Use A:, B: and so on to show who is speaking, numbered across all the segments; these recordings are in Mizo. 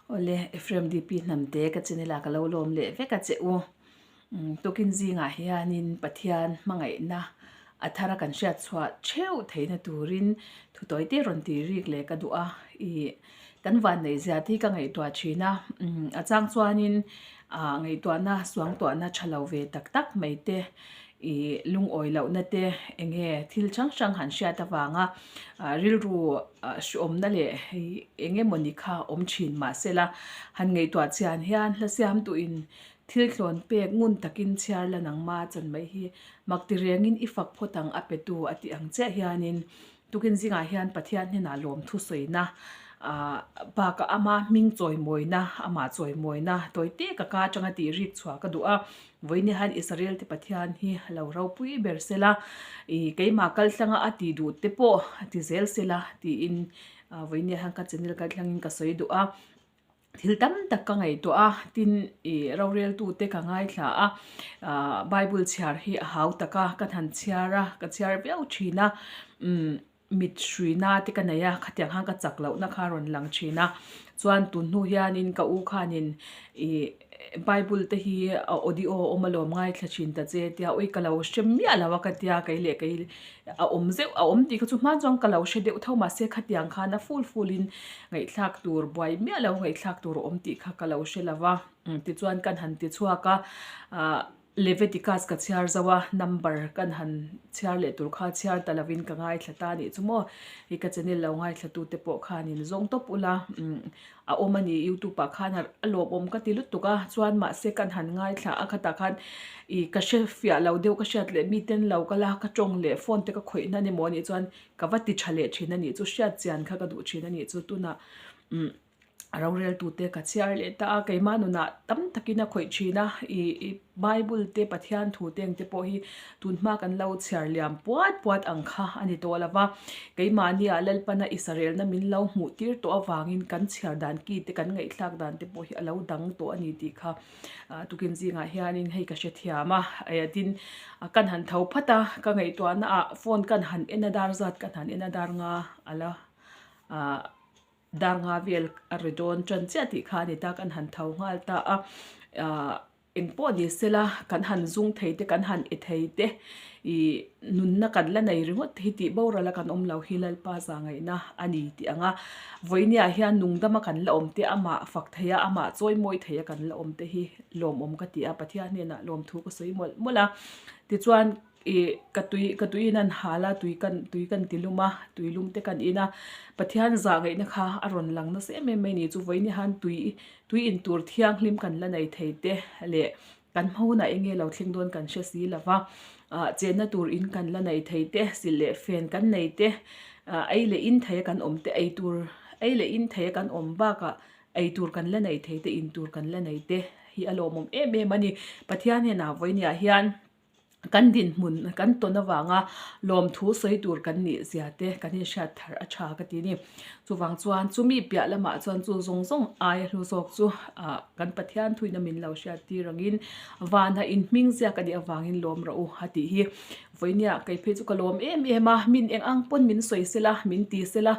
A: Awle, Ephraim DP hnamte ka channel ah ka lo lawm leh vek a che u. Tukin zingah hianin Pathian hmangaihna a thara kan hriat chhuah theuh theihna turin thutawi te rawn tih rik leh ka duh a. Ih kan vanneih zia te hi ka ngaihtuah thin a, a chang chuanin ah ngaihtuahna suangtuahna tha lo ve tak tak mai te ih lungawi lohna te eng nge thil hrang hrang han hriat avanga ah rilru ah hriawmna leh hei eng emawni kha awm thin mahsela han ngaihtuah chian hian hla siam duhin thil thlawn pek ngun takin chhiar la nangma chan mai hi mak ti rengin i fak phawt ang a petu a tih ang chiah hianin Tukin zingah hian Pathian hnenah lawmthu sawina ah bakah ama hming chawimawina, amah chawimawina tawi te ka ka atanga tih rik chhuah ka duh a. Vawiin hian Israel te Pathian hi lo ropui ber sela, ih keimah kaltlanga a tih duh te pawh a ti zel sela tiin vawiin hian ka channel kaltlangin ka sawi duh a. Thil tam tak ka ngaihtuah a, tin ih roreltute ka ngaithla a, ah Bible chhiar hi a hau tak a, ka han chhiar a, ka chhiar viau thin a, umm mit hruina te ka nei a, khatiang khan ka chak lohna kha a rawn lang thin a, chuan tun hnu hianin ka u khanin ih Bible te hi a audio a awm alawm ngaithla thin ta che tia ui ka lo hre miah lo a ka tia kei leh kei a awm zeuh a awm tih kha chu hman chuan ka lo hre deuh tho mahse khatiang khan a ful ful in ngaihthlak tur buai miah lo ngaihthlak tur a awm tih kha ka lo hre lo va tichuan kan han ti chhuak a ah Leviticus ka chhiar zo a number kan han chhiar leh tur kha chhiar ta lovin ka ngaithla ta anih chu maw hei ka channel lo ngaithla tu te pawh khanin zawng tawp ula a awm a ni youtube ah khan a lawmawm ka ti lutuk a chuan mahse kan han ngaithla a khatah khan ih ka hre fiah lo deuh ka hriat leh miten lo kal a ka tawng leh phone te ka khawih na ni maw anih chuan ka va ti tha leh thin anih chu hriat chian kha ka duh thin anih chu tunah umm roreltute ka chhiar leh ta a keimah nunah tam takin a khawih thin a ih ih Bible te Pathian thu te ang te pawh hi tun hma kan lo chhiar liam puat puat ang kha a ni tawh lo va keimahnia Lalpana Israelna min lo hmuh tir tawh avangin kan chhiar dan ki te kan ngaihthlak dan te pawh hi a lo dang tawh a ni tih kha ah tukin zingah hianin hei ka hrethiam a tin kan han tho phat a ka ngaihtuahna ah phone kan han en a dar zat kan han en a dar nga a la ah. Dar nga vel a ri dawn tan chiah tih kha a ni ta, kan han tho nghal ta a, ahh engpawh ni sela kan han zung thei te kan han e thei te ih nunna kan la nei ringawt te hi tih boral a kan awm lo hi Lalpa za ngaihna a ni tih ang a, vawinia hian nungdama kan la awm te amah fak thei a amah chawi mawi thei a kan la awm te hi lawmawm ka ti a, Pathian hnenah lawmthu ka sawi mawlh mawlh a, tichuan. Ih ka tui ka tui in an hal a tui kan tui kan ti lum a tui lum te kan in a Pathian zah ngaihna kha a rawn lang nasa em em mai ni chu vawiin hian tui tui in tur thianghlim kan la nei thei te leh kan hma hunah eng nge lo thleng dawn kan hre si lo va ah chenna tur in kan la nei thei te silh leh fen kan nei te ah ei leh in thei a kan awm te ei tur ei leh in thei a kan awm bakah ei tur kan la nei thei te in tur kan la nei te hi a lawmawm em em a ni Pathian hnenah vawiin hian. Kan dinhmun kan tawn avanga lawmthu sawi tur kan nih zia te kan inhriat thar a tha ka ti a ni. Chuvang chuan chumi piah lamah chuan chu zawng zawng aia hlu zawk chu ah kan Pathian thuina min lo hriat tir angin vana inhming ziak a nih avangin lawm rawh u a tih hi. Vawinia kei phei chu ka lawm em em a, min eng ang pawn min sawi sela, min ti sela,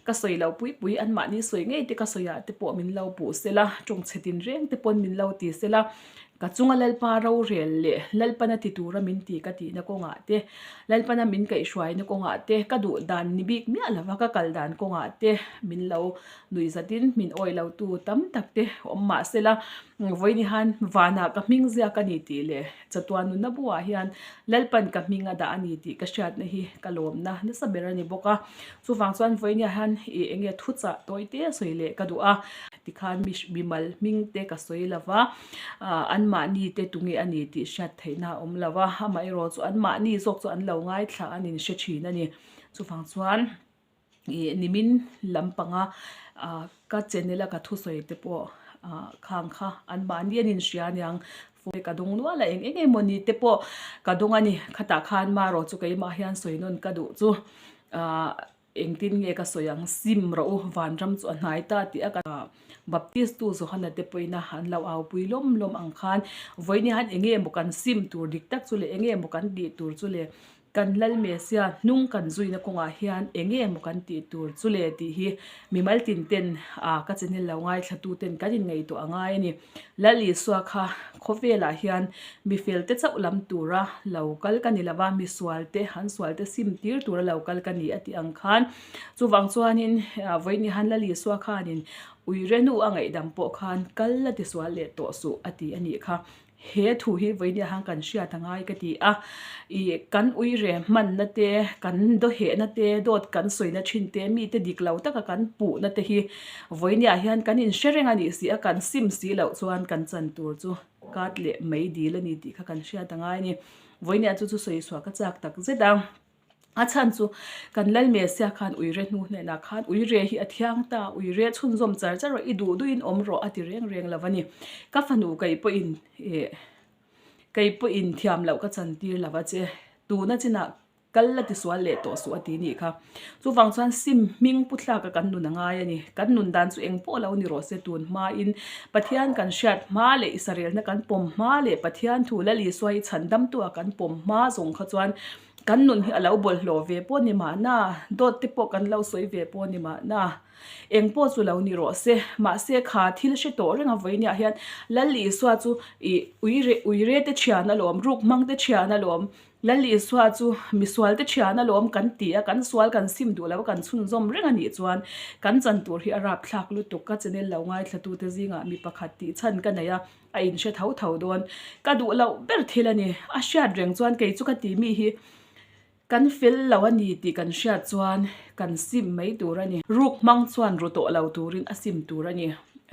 A: ka sawi lo pui pui anmahni sawi ngei te ka sawi ah te pawh min lo puh sela, tawngchhe tinreng te pawn min lo ti sela. Ka chunga Lalpa rorel leh Lalpana ti tura min ti ka tihna kawngah te, Lalpana min kaihhruaina kawngah te, ka duh dan ni bik miah lova ka kal dan kawngah te min lo nuih zatin min awi lotu tam tak te awm mah sela, vawiin hian vanah ka hming ziak a ni tih leh chatuan nunna buah hian Lalpan ka hming a dah a ni tih ka hriatna hi ka lawmna nasa ber a ni bawk a. Chuvang chuan vawiin hian ih eng nge thuchah tawi te sawi leh ka duh a. Tikhan mimal hming te ka sawi lo va, anmahni te tunge a ni tih hriat theihna a awm lo va, amaherawh chu anmahni zawk chu an lo ngaithla a nin hre thin a ni. Chuvang chuan ih nimin lampanga ka channel a ka thusawi te pawh khang kha anmahni an inhria aniang phone ka dawng nual a, eng eng emaw ni te pawh ka dawng a ni. Khatah khan marawh chu keimah hian sawi nawn ka duh chu ah. Engtin nge ka sawi ang? Sim rawh u, vanram chu a hnai ta tih a ka Baptist tu Johana te pawhin a an lo aupui lawm lawm ang khan vawiin hian eng nge maw kan sim tur dik tak chu leh eng nge maw kan tih tur chu leh Kan Lal Mesia hnung kan zuina kawngah hian eng nge maw kan tih tur chu le tih hi mimal tin ten ah ka channel lo ngaithlatu ten kan inngaihtuah a ngai a ni. Lal Isua kha khawvelah hian mifel te chauh lam tura lo kal ka ni lova, misual te, an sual te sim tir tura lo kal ka ni a tih ang khan chuvang chuanin vawiin han Lal Isua khanin uire nu a ngaihdam pawh khan kal la tisual leh tawh suh a ti a nih kha. He thu hi vawinia han kan hriat a ngai ka ti a, ih kan uire hmanna te, kan dawhehna te, dawt kan sawina thin te, mite dik lo taka kan puhna te hi vawinia hian kan inhre reng a nih si a, kan sim si loh chuan kan chan tur chu kat leh mai dil a ni tih kha kan hriat a ngai a ni. Vawinia chu chu sawi chhuah ka chak tak zet a. A chhan chu kan Lal Mesia khan uire hnu hnenah khan uire hi a thiang ta, uire chhunzawm char char rawh, i duh duhin awm rawh a ti reng reng lo a ni. Ka fanu kei pawhin eh kei pawhin thiam loh ka chan tir lo a che, tuna chinah kal la tisual leh tawh suh a ti nih kha. Chuvang chuan sim hming pu thlaka kan nun a ngai a ni. Kan nun dan chu eng pawh lo ni rawh se tun hmain Pathian kan hriat hma leh Israelna kan pawm hma leh Pathian thu Lal Isua hi chhandamtu a kan pawm hma zawng kha chuan Kan nun hi a lo bawlhhlawh ve pawh ni mahna, dawt te pawh kan lo sawi ve pawh ni mahna, eng pawh chu lo ni rawh se. Mahse kha thil hre tawh reng a vawinia hian Lal Isua chu ih uire uire te thian alawm, ruk hmang te thian alawm, Lal Isua chu misual te thian alawm kan ti a, kan sual kan sim duh lo a kan chhunzawm reng a nih chuan kan chan tur hi a rapthlak lutuk. Ka channel lo ngaithlatute zingah mi pakhat tih chhan ka nei a. A inhre tho tho dawn. Ka duh loh ber thil a ni. A hriat reng chuan kei chu ka ti mi hi kan fel lo a ni tih kan hriat chuan kan sim mai tur a ni. Ruk hmang chuan ru tawh lo turin a sim tur a ni.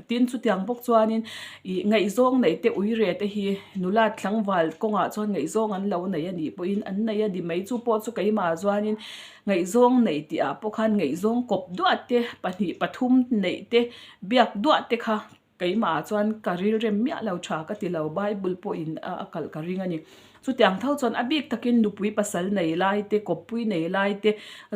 A: Tin, chutiang bawk chuanin ih ngaihzawng neih te uire te hi nula tlangval kawngah chuan ngaihzawng an lo nei a nih pawhin an nei a ni mai. Chu pawh chu keimah chuanin ngaihzawng neih tihah pawh khan ngaihzawng kawp duah te, pahnih pathum neih te, biak duah te kha Keimah ah chuan ka rilrem miah lo tha ka ti lo, Bible pawhin a kalh ka ring a ni. Chutiang tho chuan a bik takin nupui pasal nei lai te, kawppui nei lai te,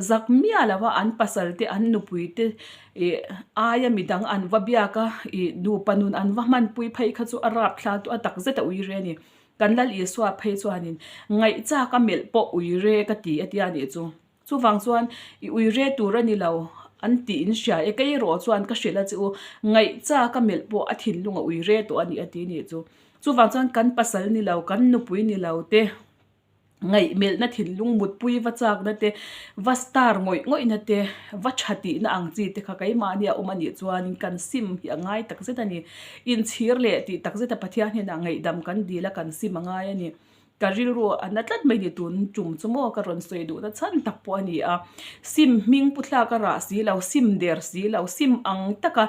A: zak miah lo a an pasal te, an nupui te ih aia midang an va biak a, ih nupa nun an va hmanpui phei kha chu a rapthla tu a tak zet a uire a ni. Kan Lal Isua phei chuanin ngaihchak a melh pawh uire ka ti a tia nih chu. Chuvang chuan i ui re tur a ni lo an tih in hria e, kei erawh chuan ka hrilh a che u, ngaihcha ka melh pawh a thinlung a ui re tawh a ni a ti nih chu. Chuvang chuan kan pasal ni lo, kan nupui ni lo te, ngaihmelhna thinlung mutpui va chakna te, va star ngawih ngawihna te, va tha tihna ang chi te kha keimahni a awm a nih chuanin kan sim hi a ngai takzet a ni. Inchhir leh tih takzeta Pathian hnenah ngaihdam kan dil a kan sim a ngai a ni. Ka rilru a na tlat mai ni tun tum chu maw ka rawn sawi duhna chhan tak pawh a ni a, sim hming pu thlak a rah si lo, sim der si lo, sim ang taka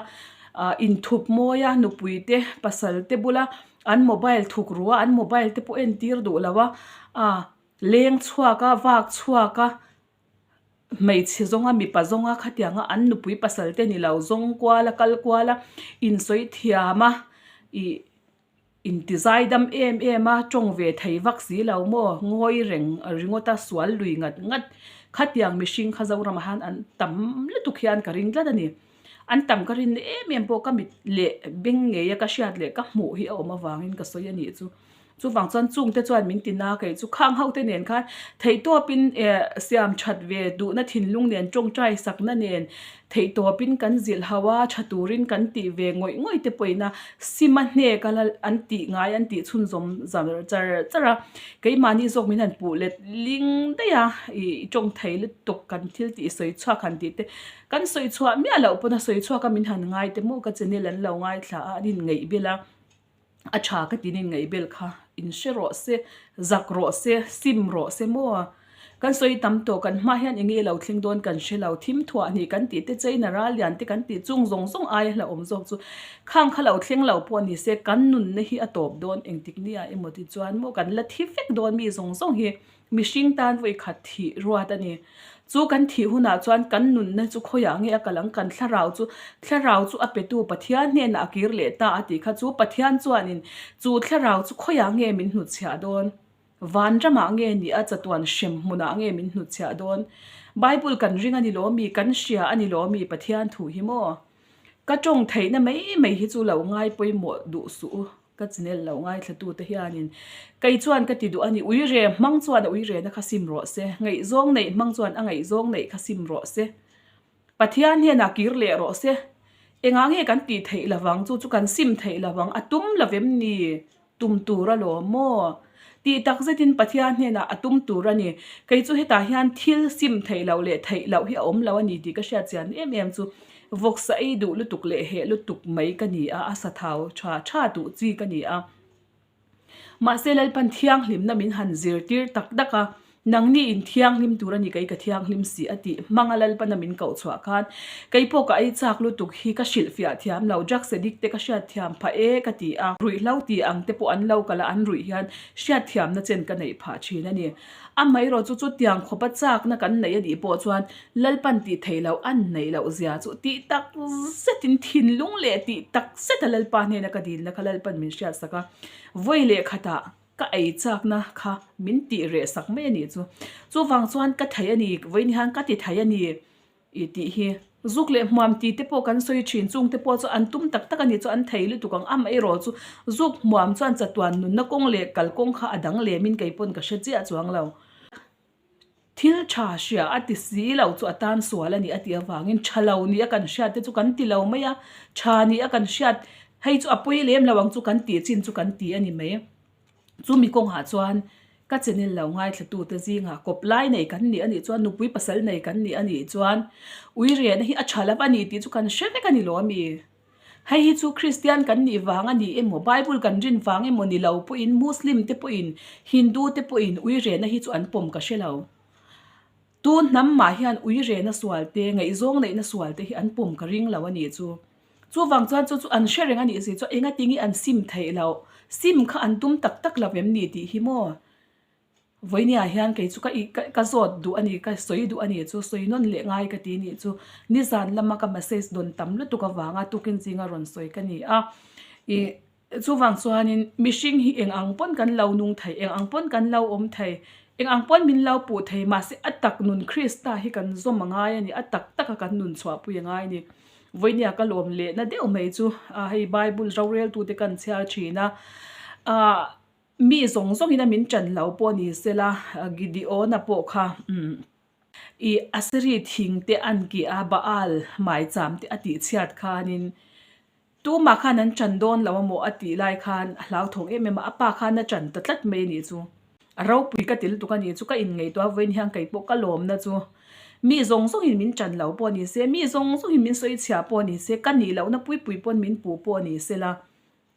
A: ah inthup mawi a nupui te pasal te bula an mobile thuk ru a, an mobile te pawh entir duh lo a, ah leng chhuak a vak chhuak a hmeichhe zawnga mipa zawnga khatianga an nupui pasal te ni lo zawng kual a kal kual a insawi thiam a ih. Intizai dam em em a, tawng ve thei vak si lo maw? Ngawi reng ringawt a, sual lui ngat ngat. Khatiang mihring kha Zoramah hian an tam lutuk hian ka ring tlat a ni. An tam ka rin em em pawh ka mit leh beng ngeia ka hriat leh ka hmuh hi a awm avangin ka sawi a nih chu. Chuvang chuan chungte chuan min ti na kei chu khang ho te nen khan theihtawpin eh siam that ve duhna thinlung nen tawngtai sakna nen Theihtawpin kan zilh hau a, tha turin kan tih ve ngawih ngawih te pawhin a sim a hnek a an tih ngai an tih chhunzawm zar char char a, keimahni zawk min han puh let ling daih a, ih tawng thei lutuk kan thil tih sawi chhuak han tih te, kan sawi chhuah miah loh pawn a sawi chhuak a min han ngai te maw ka channel an lo ngaithla a an inngeih bil a. A tha ka tin in ngaihbel kha in hre rawh se, zak rawh se, sim rawh se maw? Kan sawi tam tawh kan hma hian enge lo thleng dawn kan hre lo, thim thuah hnih kan tih te China ral lian te kan tih chung zawng zawng aia hlauhawm zawk chu khang kha lo thleng lo pawh ni se kan nunna hi a tawp dawn engtik nia emaw ti chuan maw kan la thi vek dawn mi zawng zawng hi. Mihring tan vawi khat thih ruat a ni. Chu kan thih hunah chuan kan nunna chu khawiah nge a kal ang? Kan thlarau chu, thlarau chu a petu Pathian hnenah a kir leh ta a tih kha chu Pathian chuanin chu thlarau chu khawiah nge min hnutchhiah dawn? Vanramah nge ni a chatuan hrem hmunah nge min hnutchhiah dawn? Bible kan ring a ni lo mi? Kan hria a ni lo mi Pathian thu hi maw? Ka tawng theihna mai mai hi chu lo ngai pawimawh duh suh u. Ka channel lo ngaithla te hianin kei chuan ka ti duh a ni. Uire hmang chuan a uirena kha sim rawh se. Ngaihzawng neih hmang chuan a ngaihzawng neih kha sim rawh se. Pathian hnenah kir leh rawh se. Engah nge kan tih theih lovang chu chu kan sim theih lovang a tum lovem ni? Tum tur alawm maw? Tih tak zetin Pathian hnenah a tum tur a ni. Kei chu hetah hian thil sim theih loh leh theih loh hi a awm lo a ni tih ka hriat chian em em chu vawksa ei duh lutuk leh heh lutuk mai ka ni a, a sathau tha tha duh chi ka ni a. Mahse Lalpan thianghlimna min han zirtir tak tak a, nangni in thianghlim tur a ni kei ka thianghlim si a tih hmanga Lalpana min koh chhuah khan kei pawh ka ei chak lutuk hi ka hrilhfiah thiam lo, drugs addict te ka hriat thiam phah e ka ti a, ruihhlo ti ang te pawh an lo kal a an ruih hian hriat thiamna chen ka neih phah thin a ni. Amaherawh chu chutiang khawpa chakna kan neih a nih pawh chuan Lalpan tih theih loh an neih loh zia chu tih tak zetin thinlung leh tih tak zeta Lalpa hnena ka dilna kha Lalpan min hriatsak a, vawi leh khatah ka ei chakna kha min tih reh sak mai a nih chu. Chuvang chuan ka thei a ni, vawiin hian ka ti thei a ni i tih hi. Zuk leh hmuam ti te pawh kan sawi thin, chung te pawh chu an tum tak tak a nih chu an thei lutuk ang, amaherawh chu zuk hmuam chuan chatuan nunna kawng leh kalkawng kha a dang lemin kei pawn ka hre chiah chuang lo. Thil tha hria a ti si lo chu a tan sual a ni a tih avangin tha lo nia kan hriat te chu kan ti lo mai a, tha nia kan hriat hei chu a pawi lem lo ang chu kan tih chin chu kan ti a ni mai. Chumi kawngah chuan ka channel lo ngaithlatute zingah kawp lai nei kan nih a nih chuan nupui pasal nei kan nih a nih chuan uirena hi a tha lo a ni tih chu kan hre vek a ni lo a mi. Hei hi chu Kristian kan nih vang a ni emaw, Bible kan rin vang emaw ni lo pawhin Muslim te pawhin, Hindu te pawhin uirena hi chu an pawm ka hre lo. Tu hnam mah hian uirena sual te, ngaihzawng neihna sual te hi an pawm ka ring lo a nih chu. Chuvang chuan chu chu an hre reng a nih si chu engatinge an sim theih loh, sim kha an tum tak tak lo em ni tih hi maw? Vawinia hian kei chu ka i ka zawt duh a ni, ka sawi duh a ni chu, sawi nawn leh ngai ka ti nih chu. Nizan lama ka message dawn tam lutuk avanga tukin zinga rawn sawi ka ni a. Ih chuvang chuanin mihring hi eng ang pawn kan lo nung thei, eng ang pawn kan lo awm thei, eng ang pawn min lo puh thei mahse a tak nun Krista hi kan zawm a ngai a ni, a tak taka kan nun chhuahpui a ngai a ni. Vawinia ka lawm lehna deuh mai chu hei Bible roreltute kan chhiar thin a, ah Mi zawng zawngin a min ṭan lo pawh ni sela, Gideon-a pawh kha i Aseri thing te an kih a, Baal maicham te a tih chhiat khanin tumah khan an ṭan dawn lo amaw a tih lai khan a hlauthawng em em a, a pa khan a ṭan ta tlat mai a nih chu. A ropui ka ti lutuk a nih chu, ka inngaihtuah vawiin hian kei pawh ka lawmna chu mi zawng zawngin min ṭan lo pawh ni se, mi zawng zawngin min sawi chhia pawh ni se, ka nih lohna pui pui pawn min puh pawh ni sela,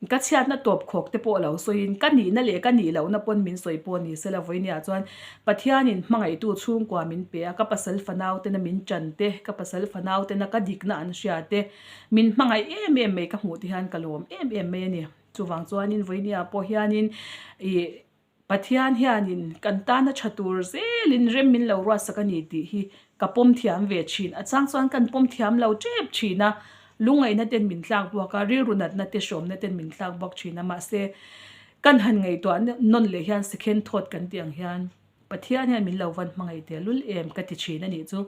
A: Ka chhiatna tawp khawk te pawh lo sawiin ka nihna leh ka nih lohna pawn min sawi pawh ni sela vawinia chuan Pathianin hmangaihtu chhungkua min pe a, ka pasal fanau tena min tan te, ka pasal fanau tena ka dikna an hria te, min hmangaih em em mai ka hmuh te hian ka lawm em em mai a ni. Chuvang chuanin vawinia pawh hianin ih Pathian hianin kan tana tha tur zelin rem min lo ruatsak a ni tih hi ka pawm thiam ve thin. A chang chuan kan pawm thiam lo tep thin a, lungngaihna ten min tlak buak a, rilru natna te hrawmna ten min tlak buak thin a, mahse kan han ngaihtuah nawn leh hian second thought kan tih ang hian Pathian hian min lo van hmangaih teh lul em ka ti thin a nih chu.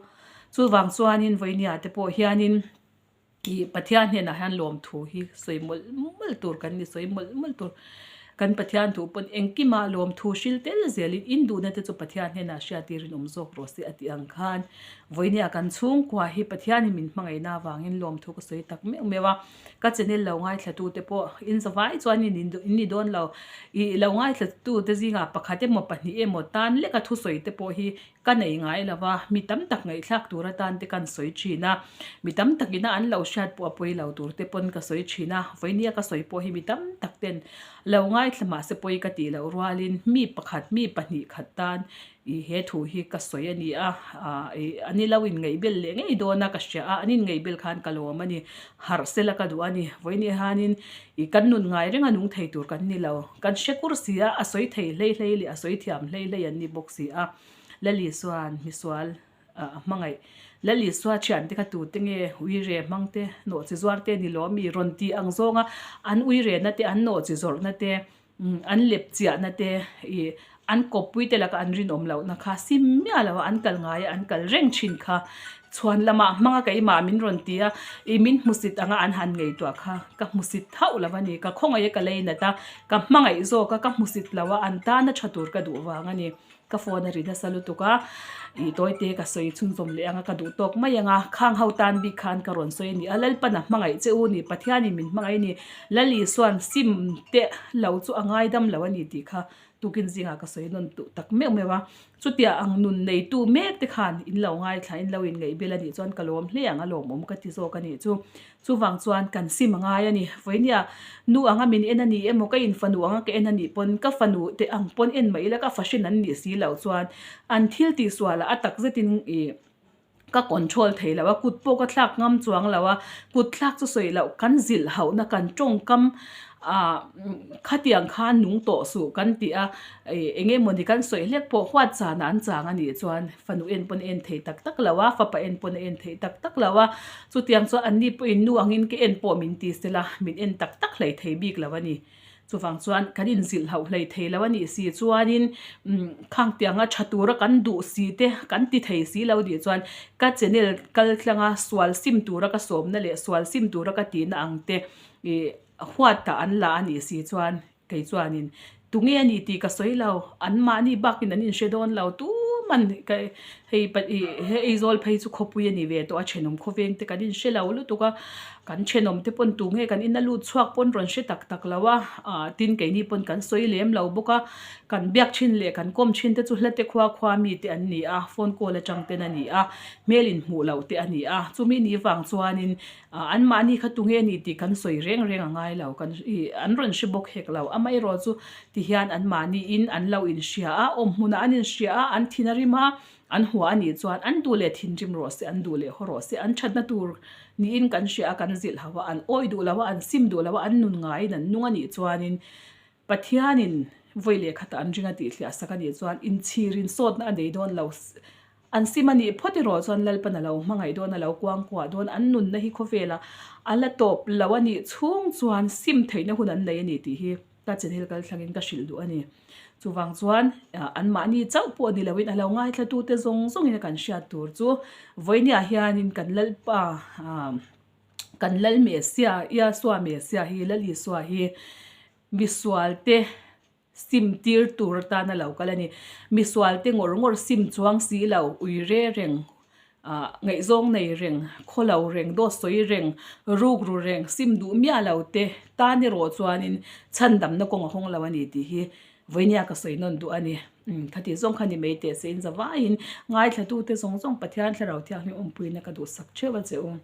A: Chuvang chuanin vawinia te pawh hianin. Ih Pathian hnenah hian lawmthu hi sawi mawlh mawlh tur kan ni, sawi mawlh mawlh tur. Kan Pathian thu pawn engkima lawmthu hril tel zelin in duhna te chu Pathian hnenah hriatirin awm zawk rawh se a tih ang khan vawinia kan chhungkua hi Pathianin min hmangaihna avangin lawmthu ka sawi tak meuh meuh a. Ka channel lo ngaithla te pawh in zavai chuan in ni dawn lo. Ih lo ngaithla tute zingah pakhat emaw pahnih emaw tan leka thusawi te pawh hi Ka nei ngai lo va, mi tam tak ngaihthlak tur atan te kan sawi thin a, mi tam takin a an lo hriat pawh a pawi lo tur te pawn ka sawi thin a, vawinia ka sawi pawh hi mi tam tak ten lo ngaithla mahse pawi ka tih loh rualin mi pakhat mi pahnih khat tan ih he thu hi ka sawi a ni a, ah ih an ilo inngaihbel leh ngei dawn a ka hria a, an inngaihbel khan ka lawm a ni, harh sela ka duh a ni, vawinia hianin ih kan nun ngai renga nung thei tur kan ni lo, kan hre kur si a, a sawi thei hlei hlei leh a sawi thiam hlei hlei an ni bawk si a. Lali chuan misual a hmangaih. Lali Isua thiante kha tute nge uire hmang te, nawhchi zuar te ni lo mi rawn tih ang zawnga an uirena te, an nawhchi zawrhna te, an lep chiahna te, ih an kawppui te laka an rinawm lohna kha sim miah lo a an kal ngai a, an kal reng thin kha. Chhuan lamah hmanga keimah min rawn ti a, ih min hmusit anga an han ngaihtuah kha ka hmusit hauh lo a ni. Ka khawngaih a ka leinat a, ka hmangaih zawk a, ka hmusit lo a, an tana tha tur ka duh vang a ni. Ka phone a ri nasa lutuk a, ih tawite ka sawi chhunzawm leh anga ka duh tawk mai anga, khang ho tan bik khan ka rawn sawi a ni a, Lalpan a hmangaih che u ni, Pathianin min hmangaih a ni, Lal Isuan sim teh lo chu a ngaidam lo a ni tih kha tukin zingah ka sawi nawn duh tak meuh meuh a, chutia ang nun neitu mek te khan in lo ngaithla in lo inngaih bel a nih chuan ka lawm hle ang a lawmawm ka ti zawk a nih chu. Chuvang chuan kan sim a ngai a ni. Vawinia nu anga min en a ni emaw ka in fanu anga ka en a nih pawn ka fanu te ang pawn en mai ila ka fahrin an nih si loh chuan an thil tihsualah a tak zetin ih ka control thei lo a, kut pawh ka thlak ngam chuang lo a, kut thlak chu sawi loh kan zilh hauhna kan tawngkam ah khatiang khan nung tawh suh kan ti a, ih eng emawni kan sawi hlek pawh huat zanah an chang a nih chuan fanu en pawn a en thei tak tak lo a, fapa en pawn a en thei tak tak lo a, chutiang chuan anni pawhin nu angin ka en pawh min ti sela min en tak tak hlei thei bik lo a ni. Chuvang chuan kan inzilh hauh hlei thei lo a nih si chuanin umm khang tianga tha tura kan duh si te kan ti thei si lo nih chuan ka channel kal tlanga sual sim tura ka sawmna leh sual sim tura ka tihna ang te ih huat ah an la a nih si chuan kei chuanin tunge a nih tih ka sawi lo anmahni bakin an inhre dawn lo tuman ka hei ih he Aizawl phei chu khawpui a ni ve tawh a thenawm khawveng te kan inhre lo lutuk a. Kan thenawm te pawn tu nge kan ina lut chhuak pawn rawn hre tak tak lo a, ah tin keini pawn kan sawi lem lo bawk a, kan biak thin leh kan kawm thin te chu hlate khua khua mi te an ni a, phone call atang ten a ni a, hmel in hmuh loh te a ni a, chumi ni vang chuanin ah anmahni kha tu nge ni tih kan sawi reng reng a ngai lo, kan ih an rawn hre bawk hek lo, amaherawh chu tihian anmahni in an lo inhria a, awm hmunah an inhria a, an thin a rim a, An hua a nih chuan an duh leh thinrim rawh se, an duh leh haw rawh se, an thatna tur niin kan hria a, kan zilh ho a, an awih duh lo a, an sim duh lo a, an nun ngaiin an nung a nih chuanin Pathianin vawi leh khatah an ring a tih thliah sak a nih chuan inchhirin sawtna a nei dawn lo. An sim a nih phawt erawh chuan Lalpan a lo hmangaih dawn, a lo kuangkuah dawn, an nunna hi khawvela a la tawp lo a nih chhung chuan sim theihna hun an nei a ni tih hi Ka channel kal thlangin ka hrilh duh a ni. Chuvang chuan anmahni chauh pawh ni loin a lo ngaithlatute zawng zawngin a kan hriat tur chu vawinia hianin kan Lalpa kan Lal Mesia Iasua Mesia hi Lal Isua hi misualte sim tir tur atana lo kal a ni. Misualte ngawr ngawr sim chuang si lo ui re reng Ah, ngaihzawng nei reng, khawlo reng, dawt sawi reng, ruk ru reng, sim duh miah lo te tan erawh chuanin chhandamna kawng a hawng lo a ni tih hi vawinia ka sawi nawn duh a ni. Umm, khati zawng kha ni mai teh se in zavaiin ngaithlatute zawng zawng Pathian Thlarau Thianghlim awmpuina ka duhsak theuh a che u.